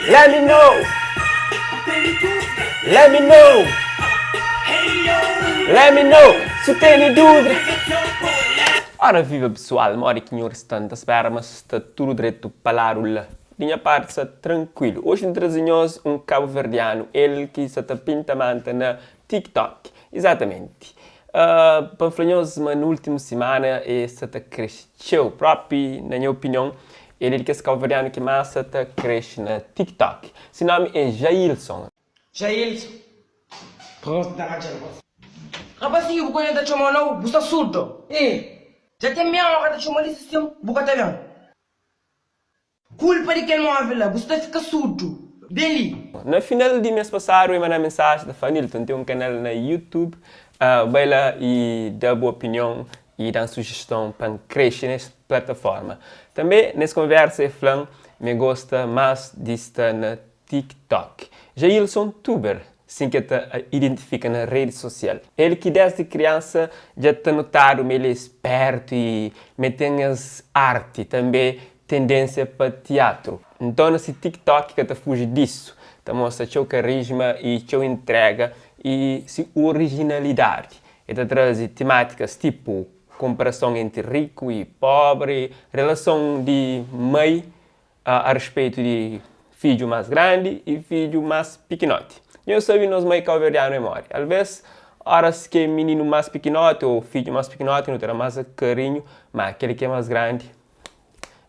Let me know Let me know Let me know Su tene dúvida Ora viva pesoal, modi ki nhor sta? N ta spera ma sta tudu dretu pa ladu la. Di nha parti sta trankuilu. Oji N traze nhos un kabuverdianu, el ki sa ta pinta manta na TikTok. Izatamenti. Pa N fla nhos ma na últimu simana e sa ta kresce txeu. Propi, na nha opinion, el é di kes kabuverdianu ki más sa ta kresce na TikTok. Se nomi é Jailson. Jailson. Pronto, ta ratxa rapaz. Rapazinho, bu konhe ta txomau nau? Bu sta surdo? Eh! Dja ten meia ora ta txomau li sisin, bu ka ta ben. Kulpa di kel móvel la, bu sta fika surdu. Ben li. Na final di mês pasadu e manda mensaji ta fla, Nilton, ten un kanal na YouTube, bai la i da bu opinion i da-m sujiston pa N krexe nes plataforma. Tanbe, nes konversa e fla-m ma e gosta más di sta na TikTok. Jailson Tuber, sin ki el ta identifika na redi sosial. El ki desdi kriansa dja ta notadu ma el é spertu i ma el ten es arti, tanbe tendensia pa tiatru. Nton na si TikTok ka ta fuji disu, ta mostra txeu karisma i txeu intrega i si orijinalidadi. El ta traze timátikas tipu konparason entri riku i pobri, relason di mai a respeitu di fidju más grandi i fidju más pikinoti. Nhos sabe nos mai kauverdianu é modi. Alvês, óras ki é mininu más pikinoti ô fidju más pikinoti nu ta da más karinhu, má kel ki é más grandi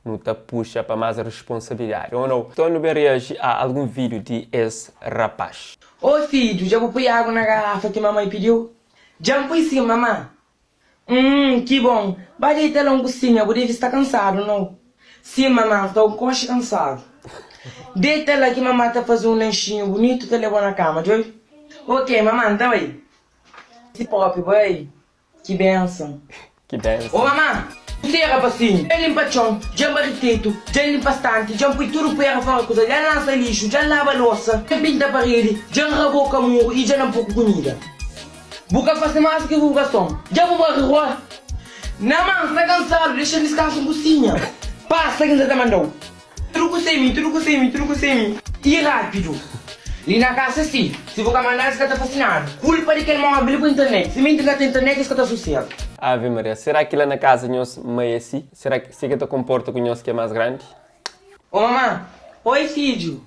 nu ta puxa pa más responsabilidadi, ô nau? Nton nu ben reaji a algun vídiu di es rapás. Ô fidju, dja bu pui agu na garafa ki mamai pidiu? Dja N pui sin, mamá. Hum, ki bon! Ba deita la un kusinha, bu deve sta kansadu, nau? Sim, mamá, N sta un koxi kansadu. Deita la ki mamá ta faze un lanxinhu bunitu ta leba-u na kama, djobe? Ok, mamá, N ta bai. Si propi bai, ki benson! Ki benson! Ô mamá, kuzê, rapasinhu? Dja N linpa txon, dja N bari tetu, dja N linpa stanti, dja N pui tudu puera fora kuza, dja N lansa lixu, dja N laba losa, dja N pinta paredi, dja N raboka muru i dja N pô ku kumida. Bu ka fase más ki bu gason. Dja bu bari rua. Na ma N sta kansadu, dexa-m diskansa un kusinha. Pasa ki N sa ta manda-u. Tudu kusa é mi, tudu kusa é mi, tudu kusa é mi. I rápidu. Li na kasa si, si bu ka manda-s es ka ta fase nada. Kulpa di kel móvel li ku internet. Simenti N ka ten internet es ka ta susega. Ave Maria, será ki la na kaza nhos mai é si? Será ki si ke ta konporta ku nhos ki é más grandi? Ô mamá, Oi fidju,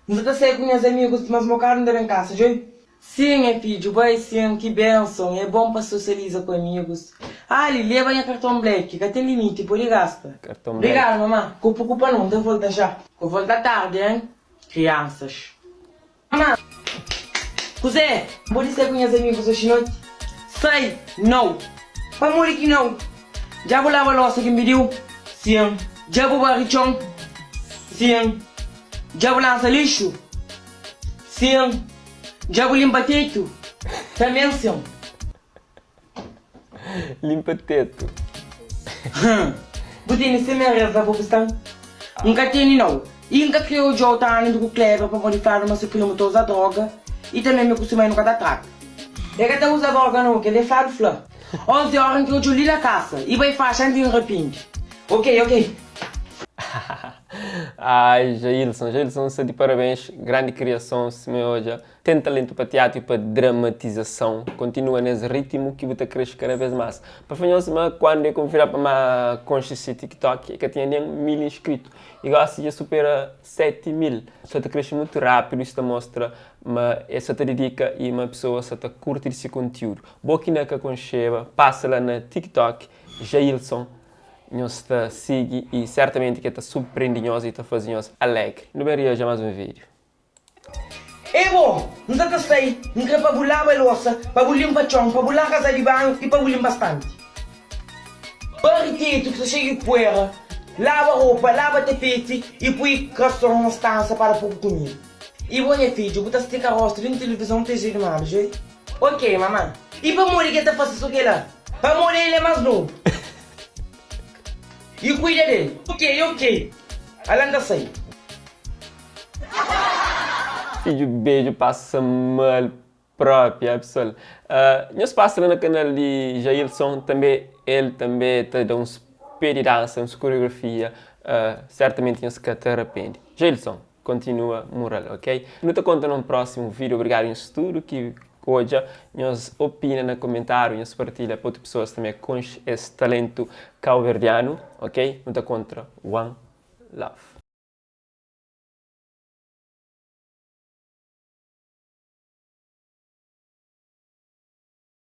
N sa ta sai ku nhas amigus, mas mokadu N ta ben kasa, djobe. Sim, nha fidju, bai sim, ki benson, é bon pa sosializa ku amigus. Ali, leba nha karton black, ka ten limiti, pode gasta. Karton black. Brigadu, mamá, ka preokupa nau, N ta volta já. Ka volta tardi, hein, kriansas. Mamá, kuzé? N pode sai ku nhas amigus oxi noti? Sai, nau. Pamodi ki nau? Dja bu laba losa ki N pidiu? Sim. Dja bu bari txon? Sim. Dja bu lansa lixu? Sim. Dja bu limpa tetu? Tanben sim. Limpa tetu. Hum. Bu tene semereza pa bu sta? N ka tene nau. I N ka kre odjau ta anda ku Kleber pamodi fladu ma se primu ta uza droga i tanben mi ku se mai nu ka ta trata. E ka ta uza droga nau, kel e fladu fla. 11 ora N kre odjau li na kasa i bai faxi anti N rapindi. Ok, ok. Ai Jailson, Jailson sta di parabéns, grandi kriason sima eu odja, ten talentu pa tiatru i pa dramatizason, kontinua nes ritmu ki bu ta kresce kada vez mas. Pa fla nhos ma kuandu e konvidadu pa ma konxe si TikTok e ka tinha nen 1000 inskritu i gosi dja supera 7000, sta ta kresce mutu rapidu, sta mostra ma e sta ta didika i ma pesoas sta ta kurti di si kontiudu. Bo ki na ka konxeba, pasa la na TikTok Jailson Nhos ta sigi i sertamenti ke ta surprendi nhos i ta fazi nhos alegri. Nu ben reaji a mas un video. Ei bo, N sa ta sai, N kre pa bu laba losa, pa bu linpa txon, pa bu laba kaza di banhu i pa bu linpa stanti. Bari tetu ki sta xeiu di puera, laba ropa, laba tapeti i pui krason na stansa pa da poku kumida. I bo, nha fidju, bu ta stika rostu dentu tilivizon ta izidi malu, djobe? Ok, mamá. I pamodi ki el ta fase so kel-la? Pamodi el é más nobu. I kuida del. Ok, ok. Ala N ta sai. Fidju bedju pasa mal propi ah pessoal. Nhos pasa la na kanal di Jailson tanbe el tanbe ta da uns pé di dansa uns koreografia certamente nhos ka ta rapende. Jailson. Kontinua mural ok. Nu ta konta na un prósimu vídeo. Obrigadu nhos tudu ki odja. Nhos opina na komentáriu, nhos partilha pa otu pesoas tanbê konxe es talentu kauberdianu ok. Nu ta kontra. One love.